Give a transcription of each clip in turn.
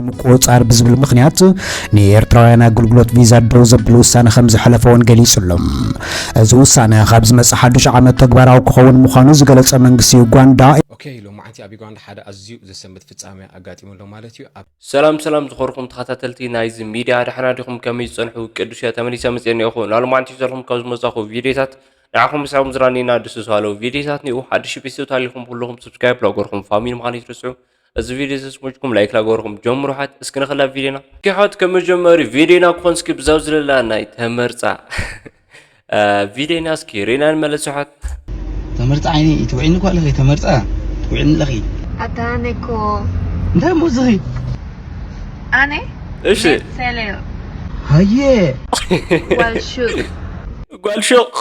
ምቁጽጻር ብዝብል ምኽንያት ንኤርትራውያን ኣገልግሎት ቪዛ ደው ዘብል ውሳነ ከም ዘሕለፈ እውን ገሊጹ ኣሎ። እዚ ውሳነ ካብ ዝመጽእ ሓዱሽ ዓመት ተግባራዊ ክኸውን ምዃኑ ዝገለጸ መንግስቲ ዩጋንዳ፣ ኦኬ፣ ሎማዓንቲ ኣብ ዩጋንዳ ሓደ ኣዝዩ ዘሰንብድ ፍጻመ ኣጋጢሙ ኣሎ ማለት እዩ። ኣብ ሰላም ሰላም ዝኾርኩም ተኸታተልቲ ናይዚ ሚድያ፣ ደሓና ዲኹም? ከመይ ዝጸንሑ? ቅዱስ እየ፣ ተመሊሰ መጽኤ እኒኦኹ። ናብ ሎማዓንቲ ዘለኹም ካብ ዝመጻኹ ቪድዮታት ንዓኹም ምሳኹም ዝራኒና ደስ ዝባለው ቪድዮታት እኒኡ። ሓድሽ ቤተሰብ ታሊኹም ኩልኹም ሰብስክራይብ ላገርኩም ፋሚሊ ምዃን ይትርስዑ። እዚ ቪድዮ ተስሞጅኩም ላይክ ላገርኩም ጀምሩ ሓት። እስኪ ንኽላ ቪድዮና። ኦኬ ሓት፣ ከም መጀመሪ ቪድዮና ክኾን እስኪ ብዛው ዝለላ ናይ ተመርጻ እ፣ ቪድዮና እስኪ ሪና ንመለስ ሓት። ተመርጻ ዓይኒ ትውዒኒ እኮ ኣለኺ፣ ተመርጻ ትውዒኒ ኣለኺ። ኣታ ኣነ እኮ እንታይ እሞ ዝኺ? ኣነ እሺ። መሰለዮ። ሃየ። ጓል ሹቕ። ጓል ሹቕ።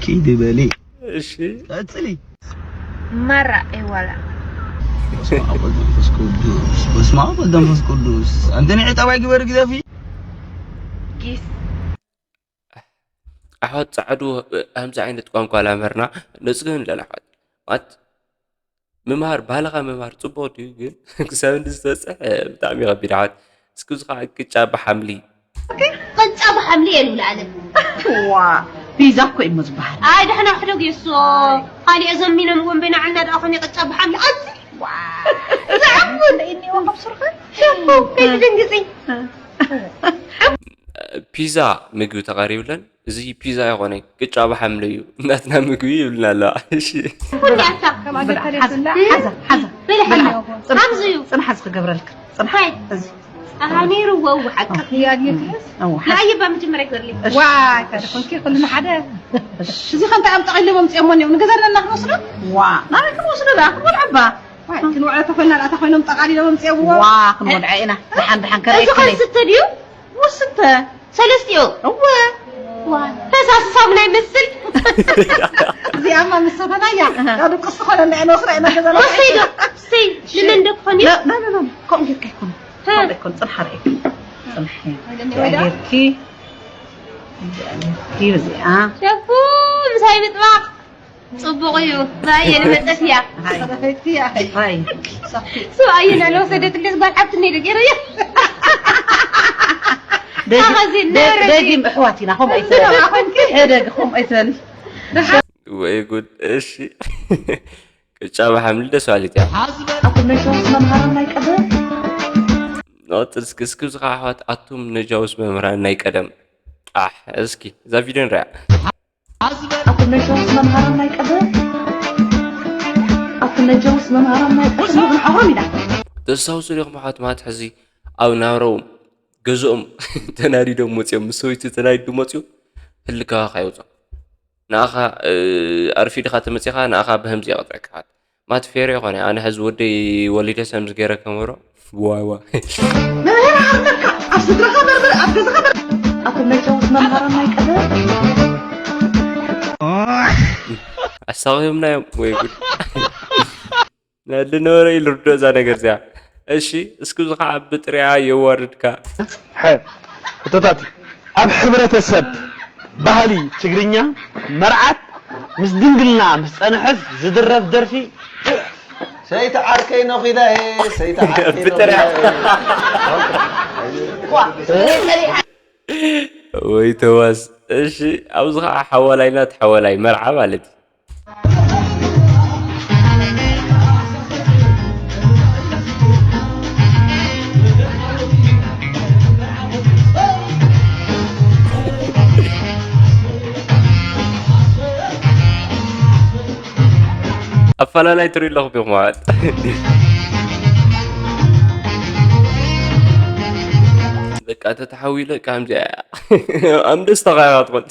ኪዲ በሊ። እሺ። ቀጽሊ። ማራ ኤዋላ። በስመ ኣብ ወወልድ ወመንፈስ ቅዱስ። በስመ ኣብ ወወልድ ወመንፈስ ቅዱስ። ኣንተ ንዒ ጠባይ ግበር ግደፊ። ጊስ። ኣሕዋት ጻዕዱ፣ ከምዚ ዓይነት ቋንቋ ላመርና ነጽግን ኣለና ኣሕዋት። ማለት ምምሃር፣ ባህልኻ ምምሃር ጽቡቕ ድዩ? ግን ክሳብ እንዲ ዝተበጽሕ ብጣዕሚ ከቢድ ኣሕዋት። እስኪ እዚ ኸዓ ቅጫ ብሓምሊ። ቅጫ ብሓምሊ እየ ልብል ኣነ። ዋ፣ ፒዛ እኮ እዩ እሞ ዝበሃል። ኣይ፣ ደሕና ሕደግ የሶ። ካሊእ ዘሚኖም እውን በይና ዕልና ደኣ ኾነ ቅጫ ብሓምሊ። ኣዚ፣ ዋ። ዝዓፉን እኒኦ ካብ ስርሑ። ሸፉ፣ ከይትድንግጺ። ፒዛ ምግቢ ተቐሪብለን፣ እዚ ፒዛ ኣይኮነይ፣ ቅጫ ብሓምሊ እዩ፣ ናትና ምግቢ ይብልና ኣለዋ። እሺ። ብልዕ፣ ሓዛ፣ ሓዛ፣ ሓዛ። ብልዕ፣ ሓዛ። ሓዛ እዩ። ጽንሓ፣ እዚ ክገብረልክ። ጽንሓ፣ እንታይ? እዚ። ኣሃ፣ ነይሩ፣ ወው፣ ሓቂ። እያ፣ እያ፣ እያ። እዋ፣ ሓዛ። ንኣየባ መጀመርያ ግበርልኝ። እሺ። ዋይ፣ ታዲያ ኮንኪ ኩልና ሓደ። እሺ። እዚ ኸንታ ኣብ ጠቕሊሎም ኣምጺኦሞ እኒኦም፣ ንገዛ ኣለና ክንወስዶ? ዋ፣ ናበይ ክንወስዶ ደኣ? ክንበልዖ እባ። ዋይ፣ ክንውዕሎ ተኾይና ደኣ፣ እታ ኮይኖም ጠቓሊሎም ኣምጺኦምዎ። ዋ፣ ክንበልዖ ኢና። ደሓን፣ ደሓን፣ እዚ ከርእየኪ ኸ ነይ። ዝስተ ድዩ? ወስተ። ሰለስቲኡ? እወ። ዋ፣ ፈሳሲ ሳሙና ይመስል። እዚኣማ ምስ ሰተናያ፣ እህ። ካብ ድቅስ ዝኾነ እንዳ ንወስዳ ኢና ገዛና። ወሰይ ዶ? ሰይ፣ ንመን ዶ ክኾን እዩ? ላ፣ ላ፣ ላ፣ ላ፣ ከምኡ ጌርካ ኣይኮነ። እ። ከምኡ ኣይኮነ፣ ጽንሓ ርእየ። ጽንሒ። ወይደን እዚኣ ወይዳ? ጌርኪ። እዚኣ ጌርኪ፣ እዚኣ። ሸፉ፣ ምሳይ ምጥባቕ። ጽቡቕ እዩ። ራእየ ንመጸት እያ። ሃይ። ሃይ። ሰብኣየን ኣለወሰደትለስ ጓል ሓብቲ እኒአ ዶ ገይረዮ? ደጊም፣ ኣኸዚ ደግ-፣ ነረዲ። ደጊም ኣሕዋት ኢና፣ ከምኡ ኣይትበሊ። ስለ ኣኾንኪ። ሕደግ፣ ከምኡ ኣይትበሊ። ወይ ጉድ። እሺ። ቅጫ ብሓምሊ ደስ በሃሊት እያ። ኣቱም ነጃውስ መምሃራን ናይ ቀደም። ንቐጽል እስኪ፣ እስኪ እዚ ኸዓ ኣሕዋት፣ ኣቱም ነጃውስ መምህራን ናይ ቀደም። ኣሕ፣ እስኪ እዛ ቪድዮ ንሪኣ። ኣቱም ነጃውስ መምሃራን ናይ ቀደም። ኣቱም ነጃውስ መምሃራን ናይ ቀደም። ኣሕዋት ኢና። ተስታውሱ ዲኹም ኣሕዋት፣ ማለት ሕዚ ኣብ ናብራኦም ገዝኦም ተናዲዶም መፂኦም፣ ምስ ሰበይቱ ተናዲዱ መፂኡ ህልካኻ የውፅኦ። ንኣኻ፣ እ፣ ኣርፊድኻ ተመጺኻ፣ ንኣኻ ብህምዚ ይቐጽዐካ። ማት ፌር ይኾነ። ኣነ ሕዚ ወደይ ወሊደ ሰምዚ ገይረ ከምህሮ። ዋይ፣ ዋይ። መምህር ዓርተካ፣ ኣብ ስድራኻ በርብር፣ ኣብ ገዛኻ በርብር። ኣቶም ነጃውስ መምሃራን ናይ ቀደም። ኣሳቒዮምና እዮም። ወይ ጉድ። ልነበረ ኢሉ ርዶ እዛ ነገር እዚኣ። እሺ፣ እስኪ እዚ ኸዓ ብጥሪኣ የዋርድካ። ሐ፣ ሕቶታት። ኣብ ሕብረተሰብ ባህሊ ትግርኛ መርዓት ምስ ድንግልና ምስ ጸንሐት ዝድረፍ ደርፊ። ሰይቲ ዓርከይ ነኺዳ እየ፣ ሰይቲ ዓርከይ ብጥሪኣ። ነኺዳ እየ። ወይ ተዋስ። እሺ፣ ኣብዚ ኸዓ ሓዋላይና ተሓዋላይ መርዓ ማለት እዩ። ኣፈላላይ ትሪኡ ኣለኹም ኢኹም ማለት። በቃ ተተሓዊለ ከምዚኣ እያ። ኣም ደስታኻ ኢኻ ትኾን።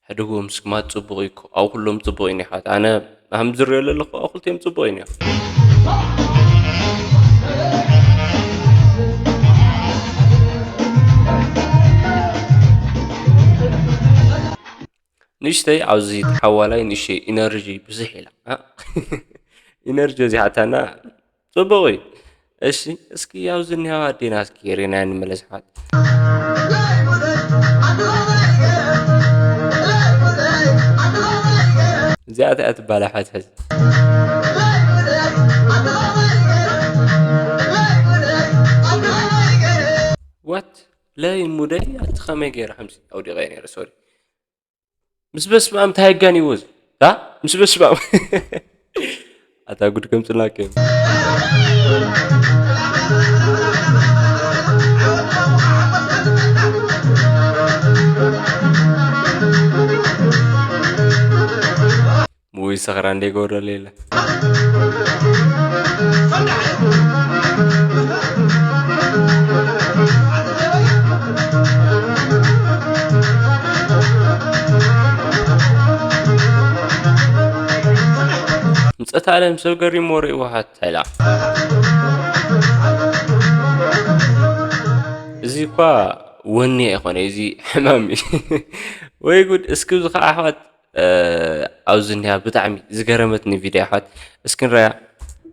ሕድጉ ምስግማት ጽቡቕ እዩ እኮ። ኣብ ኩሎም ጽቡቕ እዩ እኒኦ። ኣነ ሃም ዝሪኦ ዘለኹ ኣብ ክልቲኦም ጽቡቕ እዩ እኒኦ። ንእሽተይ ኣብዚ ተሓዋላይ ንእሽተይ ኢነርጂ ብዝሕ ኢላ። አ? ኢነርጂ እዚሓታና ጽቡቕ እዩ። እሺ፣ እስኪ ኣብዚ እኒሃዋ ኣዴና እስኪ ርኢናያ ንመለስ ኣሕዋት። እዚኣ እቲኣ ትባል ኣሕዋት ሕዚ። ዋት? ለይ ሙደይ ኣቲ ከመይ ገይረ ከምዚ ኣውዲቐ ነይረ፣ ሶሪ። ምስ በስማም እንታይ ኣጋንይዎ እዚ? ዳ? ምስ በስማም። ኣታ ጉድ ከምጽላከ። ሙይ ሰኽራ እንደ ጎደለ የለ። ምጸት ዓለም ሰብ ገሪሞ ርእይዎ ሓታ ኢላ። እዚ እኳ ወኒ ኣይኮነ፣ እዚ ሕማም እዩ። ወይ ጉድ! እስኪ እዚ ኸዓ ኣሕዋት፣ እ፣ ኣብዚ እኒሃ ብጣዕሚ ዝገረመትኒ ቪድዮ ኣሕዋት፣ እስኪ ንረያ።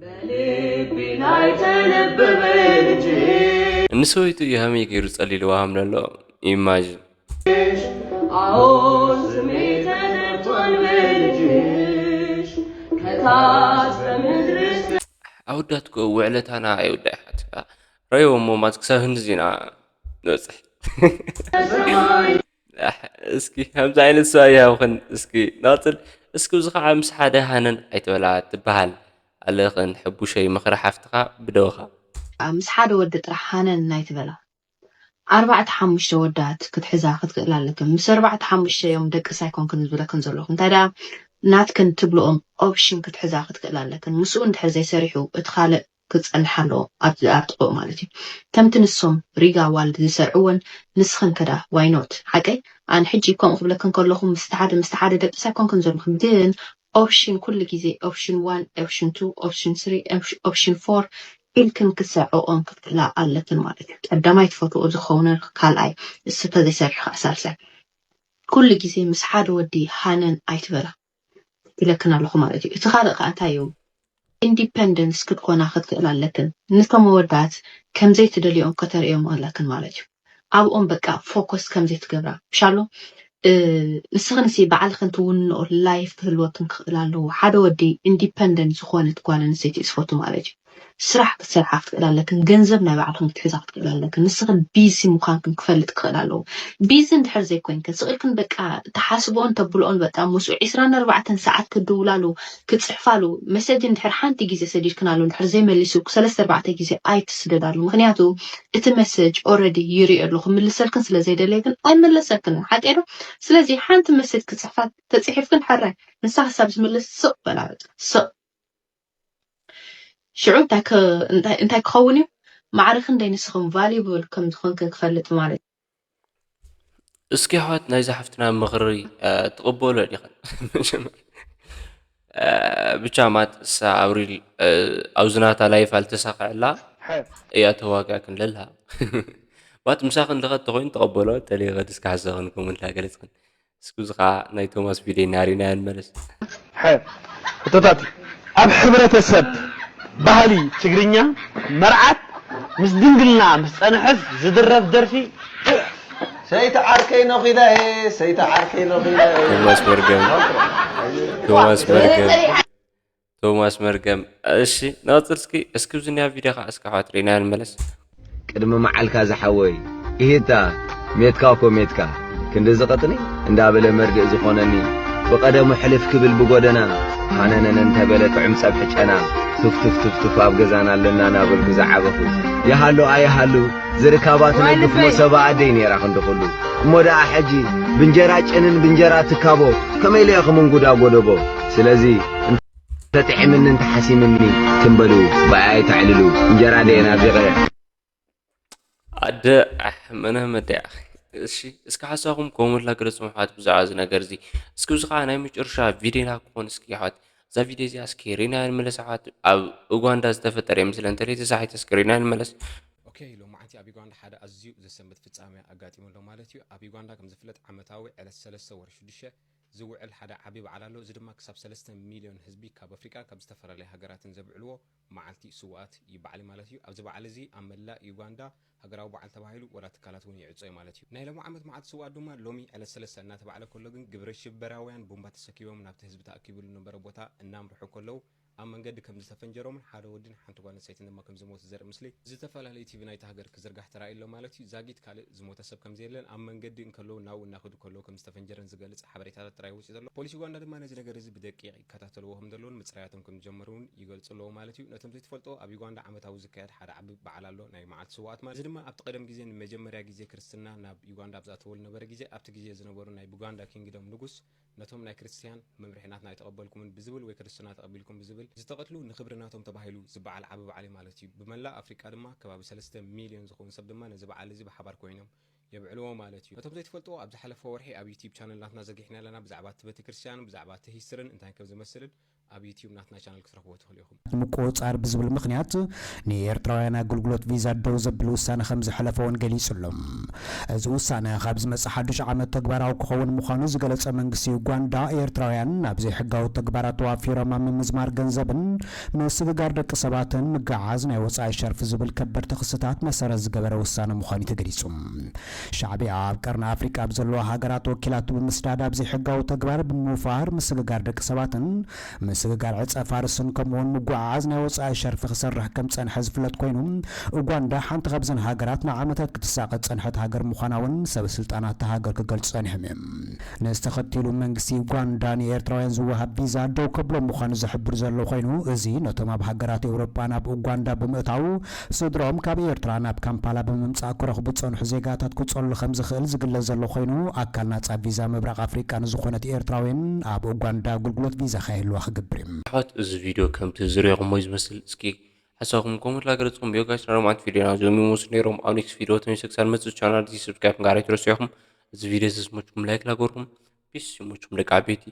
በልቢ ናይ ተነበበ ልጅሽ ንሰበይቱ እዩ ሃመይ ገይሩ ጸሊልዋ ሃም ዘሎ። ኢማጂን። ኣዎ ስሜት ተደብቷል በልጅሽ ከታች በምድሪ እስከ ኣወዳት እኮ ውዕለታና ኣይውዳእ ኣሕዋት። ረእይዎ እሞ ማት ክሳብ ህንድዚ ኢና ንበጽሕ። ሰማይ። ኣሕ፣ እስኪ ከምዚ ዓይነት ሰብ ኣይሃብኽን። እስኪ ናጽል፣ እስኪ እዚ ኸዓ ምስ ሓደ ሃነን ኣይትበላ ትበሃል ኣለኽን። ሕቡሸይ ምኽሪ ሓፍትኻ ብደውኻ። ምስ ሓደ ወዲ ጥራሕ ሃነን ኣይትበላ። ኣርባዕተ ሓሙሽተ ወዳት ክትሕዛ ክትክእል ኣለክን። ምስ ኣርባዕተ ሓሙሽተ እዮም ደቅስ ኣይኮንክን ዝብለክን ዘለኹ። እንታይ ደኣ ናትክን ትብልኦም ኦፕሽን ክትሕዛ ክትክእል ኣለክን። ምስኡ እንድሕር ዘይሰሪሑ እቲ ካልእ ክጸንሕ ኣለዎ ኣብ፣ ኣብ ጥቕኡ ማለት እዩ። ከምቲ ንሶም ሪጋ ዋልድ ዝሰርዕዎን ንስኽን ከዳ ዋይ ኖት? ሓቀይ? ኣነ ሕጂ ከምኡ ክብለክን ከለኹ ምስቲ ሓደ፣ ምስቲ ሓደ ደቅስ ኣይኮንክን ዘለኹ። ግን ኦፕሽን ኩሉ ግዜ ኦፕሽን ዋን፣ ኦፕሽን ቱ፣ ኦፕሽን ስሪ፣ ኦፕሽ-፣ ኦፕሽን ፎር ኢልክን ክትሰርዕኦም ክትክእላ ኣለክን ማለት እዩ። ቀዳማይ ትፈትዎ ዝኸውን ካልኣይ፣ እሱ ተዘይሰሪሑ ከዓ ሳልሳይ። ኩሉ ግዜ ምስ ሓደ ወዲ ሃነን ኣይትበላ ኢለክን ኣለኹ ማለት እዩ። እቲ ካልእ ከዓ እንታይ እዩ? ኢንዲፐንደንስ ክትኮና ክትክእላ ኣለክን። ንቶም ኣወዳት ከም ዘይትደልዮም ከተርእዮም ኣለክን ማለት እዩ። ኣብኦም በቃ ፎከስ ከም ዘይትገብራ። ምሻሎ፣ እ፣ ንስኽንሲ ባዕልኽን ትውንኦ ላይፍ ክህልወክን ክኽእል ኣለዎ። ሓደ ወዲ ኢንዲፐንደንት ዝኾነት ጓል ኣንስተይቲ እዩ ዝፈቱ ማለት እዩ። ስራሕ ክትሰርሓ ክትክእል ኣለክን። ገንዘብ ናይ ባዕልኽን ክትሕዛ ክትክእል ኣለክን። ንስኽን ቢዚ ምዃንክን ክፈልጥ ክኽእል ኣለዎ። ቢዚ እንድሕር ዘይኮይንክን፣ ስቕ ኢልክን በቃ ትሓስብኦን ተብልኦን በቃ ምስኡ ዒስራን ኣርባዕተን ሰዓት ክትድውላሉ፣ ክትጽሕፋሉ፣ መሰጅ እንድሕር ሓንቲ ግዜ ሰዲድክናሉ እንድሕር ዘይመሊሱ ሰለስተ ኣርባዕተ ግዜ ኣይትስደዳሉ። ምኽንያቱ እቲ መሰጅ ኦረዲ ይሪኦ ኣለኹ፣ ክምልሰልክን ስለ ዘይደለየ ግን ኣይመለሰልክን። ሓቀይ ዶ? ስለዚ ሓንቲ መሰጅ ክጽሕፋ ተጽሒፍክን ሕራይ፣ ንሳ ክሳብ ዝምልስ ስቕ በላ በቃ፣ ስቕ። ሽዑ እንታይ ክ-፣ እንታይ፣ እንታይ ክኸውን እዩ? ማዕረ ክንደይ ንስኽን ቫልዩብል ከም ዝኾንክን ክፈልጥ ማለት እዩ። እስኪ ኣሕዋት ናይዛ ሓፍትና ምኽሪ፣ እ፣ ትቕበሎ ዲኽን? እ፣ ብቻ ማት እሳ ኣብ ሪል፣ እ፣ ኣብዚ ናታ ላይፍ ኣልተሳኽዐላ እያ ተዋጋክን ለላ። ባት ምሳኽን ልኸት ተኾይኑ ተቐበሎ፣ ተለየ ኸድስ ክሓሰኽን ከምኡ እንዳገለጽክን። እስኪ እዚ ኸዓ ናይ ቶማስ ቪድዮ እናርኢና ንመለስ። ሐ፣ ሕቶታት። ኣብ ሕብረተሰብ ባህሊ ትግርኛ መርዓት ምስ ድንግልና ምስ ጸንሐት ዝድረፍ ደርፊ። ሰይቲ ዓርከይ ነኺዳ እየ፣ ሰይቲ ዓርከይ ነኺዳ እየ። ቶማስ መርገም። ቶማስ መርገም። ቶማስ መርገም። እሺ፣ ንቐጽል እስኪ፣ እስኪ ኣብዚ ኒኣ ቪድዮ ኸዓ እስኪ ኣሕዋት ርኢና ንመለስ። ቅድሚ መዓልካ ዝሓወይ፣ እሂታ፣ ሜትካ እኮ ሜትካ፣ ክንድዚ ቐጥኒ እንዳበለ መርድእ ዝኾነኒ፣ ብቐደሙ ሕልፍ ክብል ብጎደና፣ ሃነነነ እንተበለ ጥዑም ጸብሒ ጨና፣ ቱፍ ቱፍ ቱፍ ቱፍ ኣብ ገዛና ኣለና እናበልኩ ዝዓበኹ፣ ይሃሉ ኣይሃሉ፣ ዝርካባ ትነግፍ ሞሰባ ኣደይ ነይራ ክንዲ ኩሉ። እሞ ደኣ ሕጂ፣ ብንጀራ ጭንን ብንጀራ ትካቦ፣ ከመይ ኢለ እየ ክምንጉዳ ጎደቦ? ስለዚ፣ እንተጥዒምኒ እንተሓሲምኒ፣ ትም በሉ፣ ብኣይ ኣይተዕልሉ፣ እንጀራ ደየና ዚቐ። ኣደ ኣሕ፣ መነ መደያ። እሺ፣ እስኪ ሓሳኹም ኮመንት ላ ገለጹ ኣሕዋት ብዛዕባ እዚ ነገር እዚ። እስኪ እዚ ኸዓ ናይ መጨረሻ ቪድዮና ክኾን እስኪ ኣሕዋት። እዛ ቪድዮ እዚኣ እስኪ ርኢናያ ንመለስ ኣሕዋት። ኣብ ኡጋንዳ ዝተፈጠረ ይመስለኒ፣ እንተለይ ተሳሒተ እስኪ ርኢናያ ንመለስ። ኦኬ፣ ሎማዓንቲ ኣብ ዩጋንዳ ሓደ ኣዝዩ ዘሰንብድ ፍጻመ ኣጋጢሙ ኣሎ ማለት እዩ። ኣብ ዩጋንዳ ከም ዝፍለጥ ዓመታዊ ዕለት ሰለስተ ወርሒ ሽዱሽተ ዝውዕል ሓደ ዓቢ በዓል ኣሎ። እዚ ድማ ክሳብ ሰለስተ ሚልዮን ህዝቢ ካብ ኣፍሪቃን ካብ ዝተፈላለያ ሃገራትን ዘብዕልዎ መዓልቲ ስውኣት ይበዓል ማለት እዩ። ኣብዚ በዓል እዚ ኣብ መላእ ዩጋንዳ ሃገራዊ በዓል ተባሂሉ ዋላ ትካላት እውን ይዕጾ እዩ ማለት እዩ። ናይ ሎሚ ዓመት መዓልቲ ስውኣት ድማ ሎሚ ዕለት ሰለስተ እናተባዕለ ከሎ ግን ግብረ ሽበራውያን ቦምባ ተሰኪቦም ናብቲ ህዝቢ ተኣኪብሉ ነበረ ቦታ እናምርሑ ከለዉ ኣብ መንገዲ ከም ዝተፈንጀሮምን ሓደ ወድን ሓንቲ ጓል ኣንስተይትን ድማ ከም ዝሞቱ ዘርኢ ምስሊ ዝተፈላለዩ ቲቪ ናይቲ ሃገር ክዝርጋሕ ተራእዩ ኣሎ ማለት እዩ። ዛጊት ካልእ ዝሞተ ሰብ ከም ዘየለን ኣብ መንገዲ እንከለዉ ናብኡ እናኸዱ ከለዉ ከም ዝተፈንጀረን ዝገልጽ ሓበሬታታት ጥራይ ወፂኡ ዘሎ። ፖሊስ ዩጋንዳ ድማ ነዚ ነገር እዚ ብደቂቕ ይከታተልዎ ከም ዘለውን ምፅራያቶም ከም ዝጀመሩ እውን ይገልጹ ኣለዉ ማለት እዩ። ነቶም ዘይትፈልጦ ኣብ ዩጋንዳ ዓመታዊ ዝካየድ ሓደ ዓቢ በዓል ኣሎ ናይ መዓልቲ ስውኣት ማለት እዚ ድማ ኣብቲ ቀደም ግዜ ንመጀመርያ ግዜ ክርስትና ናብ ዩጋንዳ ኣብ ዝኣተወሉ ነበረ ግዜ ኣብቲ ግዜ ዝነበሩ ናይ ቡጋንዳ ኪንግደም ንጉስ ነቶም ናይ ክርስትያን መምርሒ ናትና ኣይተቐበልኩምን ብዝብል ወይ ክርስትና ተቐቢልኩም ብዝብል ዝተቐትሉ ንኽብሪ ናቶም ተባሂሉ ዝበዓል ዓቢ በዓል እዩ ማለት እዩ። ብመላእ ኣፍሪቃ ድማ ከባቢ ሰለስተ ሚልዮን ዝኾኑ ሰብ ድማ ነዚ በዓል እዚ ብሓባር ኮይኖም የብዕልዎ ማለት እዩ። ነቶም ዘይትፈልጥዎ ኣብ ዝሓለፈ ወርሒ ኣብ ዩቲዩብ ቻነል ናትና ዘርጊሕና ኣለና ብዛዕባ እቲ ቤተክርስትያንን ብዛዕባ እቲ ሂስትርን እንታይ ከም ዝመስልን ኣብ ዩቲዩብ ናትና ቻነል ክትረኽብዎ ትኽእሉ ኢኹም። ንምቁፅፃር ብዝብል ምኽንያት ንኤርትራውያን ኣገልግሎት ቪዛ ደው ዘብል ውሳነ ከም ዘሕለፈ እውን ገሊጹ ኣሎ። እዚ ውሳነ ካብ ዝመጽእ ሓዱሽ ዓመት ተግባራዊ ክኸውን ምዃኑ ዝገለጸ መንግስቲ ዩጋንዳ፣ ኤርትራውያን ናብ ዘይሕጋዊ ተግባራት ተዋፊሮም ኣብ ምምዝማር ገንዘብን ምስግጋር ደቂ ሰባትን ምግዓዝ ናይ ወጻኢ ሸርፊ ዝብል ከበድቲ ክስታት መሰረት ዝገበረ ውሳነ ምዃኑ እዩ ተገሊጹ። ሻዕቢያ ኣብ ቀርኒ ኣፍሪቃ ኣብ ዘለዋ ሃገራት ወኪላቱ ብምስዳድ ኣብ ዘይሕጋዊ ተግባር ብምውፋር ምስግጋር ደቂ ሰባትን ምስግጋር ዕጸ ፋርስን ከምኡውን ምጉዕዓዝ ናይ ወጻኢ ሸርፊ ክሰርሕ ከም ጸንሐ ዝፍለጥ ኮይኑ፣ ኡጋንዳ ሓንቲ ካብዘን ሃገራት ንዓመታት ክትሳቐ ዝጸንሐት ሃገር ምዃና እውን ሰበ ስልጣናት እታ ሃገር ክገልጹ ጸኒሖም እዮም። ነዚ ተኸቲሉ መንግስቲ ኡጋንዳ ንኤርትራውያን ዝወሃብ ቪዛ ደው ከብሎ ምዃኑ ዝሕብር ዘሎ ኮይኑ፣ እዚ ነቶም ኣብ ሃገራት ኤውሮጳ ናብ ኡጋንዳ ብምእታው ስድራኦም ካብ ኤርትራ ናብ ካምፓላ ብምምጻእ ክረኽቡ ዝጸንሑ ዜጋታት ክጸሉ ከም ዝኽእል ዝግለጽ ዘሎ ኮይኑ፣ ኣካል ናጻ ቪዛ ምብራቕ ኣፍሪቃ ንዝኾነት ኤርትራውያን ኣብ ኡጋንዳ ኣገልግሎት ቪዛ ከይህልዋ ክገብር እዩ። ኣሕዋት፣ እዚ ቪድዮ ከምቲ ዝሪኦኹሞ እዩ ዝመስል። እስኪ ሓሳብኩም ኮመንት ላገለጽኩም ብዮጋሽ ናይ ሎማዓንቲ ቪድዮና እዚኦም ይመስሉ ነይሮም። ኣብ ኔክስት ቪድዮ ተመልሰ ክሳብ መጽእ ቻናል እዚ ሰብስክራይብ ምግባር ኣይትረስዑ ኢኹም። እዚ ቪድዮ እዚ ዝመችኩም ላይክ ላገርኩም። ፒስ። ይመችኩም ደቂ ዓበይቲ።